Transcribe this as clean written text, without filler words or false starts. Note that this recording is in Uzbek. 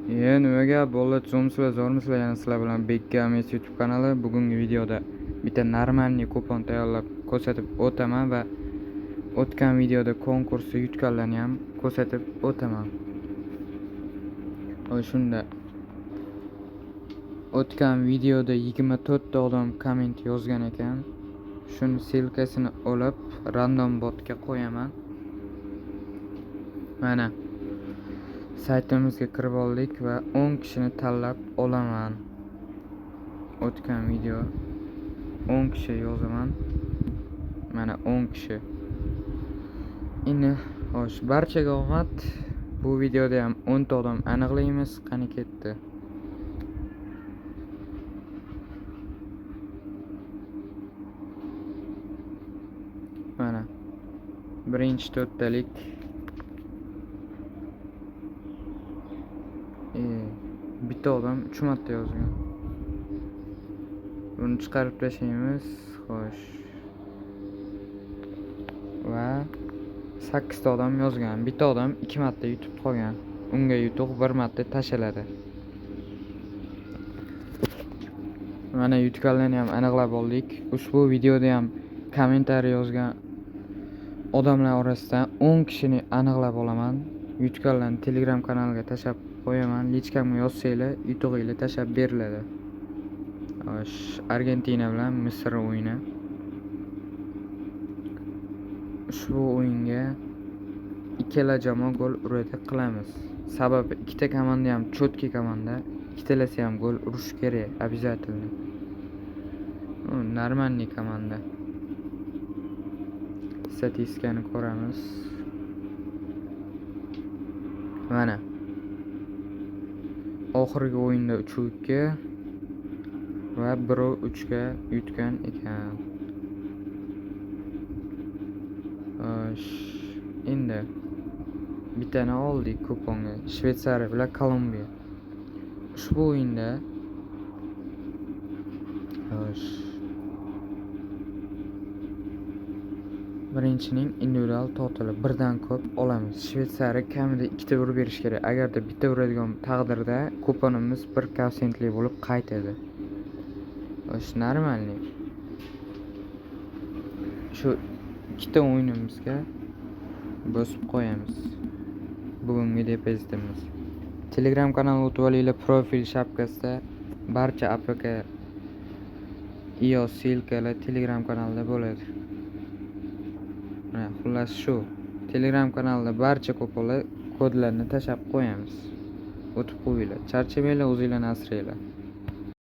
Nima gap, bolalar, tuzukmisizlar, zo'rmisizlar? Yana sizlar bilan Bekka Ames YouTube kanali. Bugungi videoda bitta normalniy kupon tayyorlab ko'rsatib o'taman va o'tgan videoda konkursda yutganlarni ham ko'rsatib o'taman. Shunda o'tgan videoda 24 ta odam komment yozgan ekan. Shuni ссылкасini olib random botga qo'yaman. Mana saytimizga kirib oldik va 10 kishini tanlab olaman. O'tgan video 10 kishi yozaman. Mana 10 kishi. Endi xo'sh, barchaga omad. Bu videoda ham 10 ta odam aniqlaymiz. Qani ketdi. Mana birinchi to'rttalik. Bitta odam 3 marta yozgan. Buni chiqarib tashlaymiz. Xo'sh. Va 8 ta odam yozgan. Bitta odam 2 marta yutib qolgan. Unga yutuq 1 marta tashaladi. Mana yutganlarni ham aniqlab oldik. Ushbu videoda ham kommentariy yozgan odamlar orasidan 10 kishini aniqlab olaman. Yutganlarni Telegram kanaliga tashlab qo'yaman. Личка mga yozsanglar, yutug'inglar tashlab beriladi. Xo'sh, Argentina bilan Misr o'yini. Ushbu o'yinga ikkala jamoa gol uradi qilamiz. Sababi ikkita komanda ham чёткий komanda. Ikkalasi ham gol urish kerak, обязательно. Нормальный komanda. Statistikani ko'ramiz. Mana oxirgi o'yinda 3-2 va 1-3 ga yutgan ekan. Xo'sh, endi bittani oldik kuponga. Shvetsariya bilan Kolumbiya. Ushbu o'yinda xo'sh, birinchining individual totali birdan ko'p olamiz. Shvetsariya kamida ikkita urib berish kerak. Agarda bitta uradigan taqdirda kuponimiz 1 koeffitsiyentli bo'lib qaytadi. Xo'sh, нормальный. Shu ikkita o'yinimizga bosib qo'yamiz. Bugungi depozitimiz. Telegram kanalga o'tib olinglar, profil shapkasida barcha APK IO ссылка lar Telegram kanalida bo'ladi. Mana xullas shu. Telegram kanalida barcha kuponlar kodlarini tashlab qo'yamiz. O'tib qo'yinglar. Charchamanglar, o'zinglarni asranglar.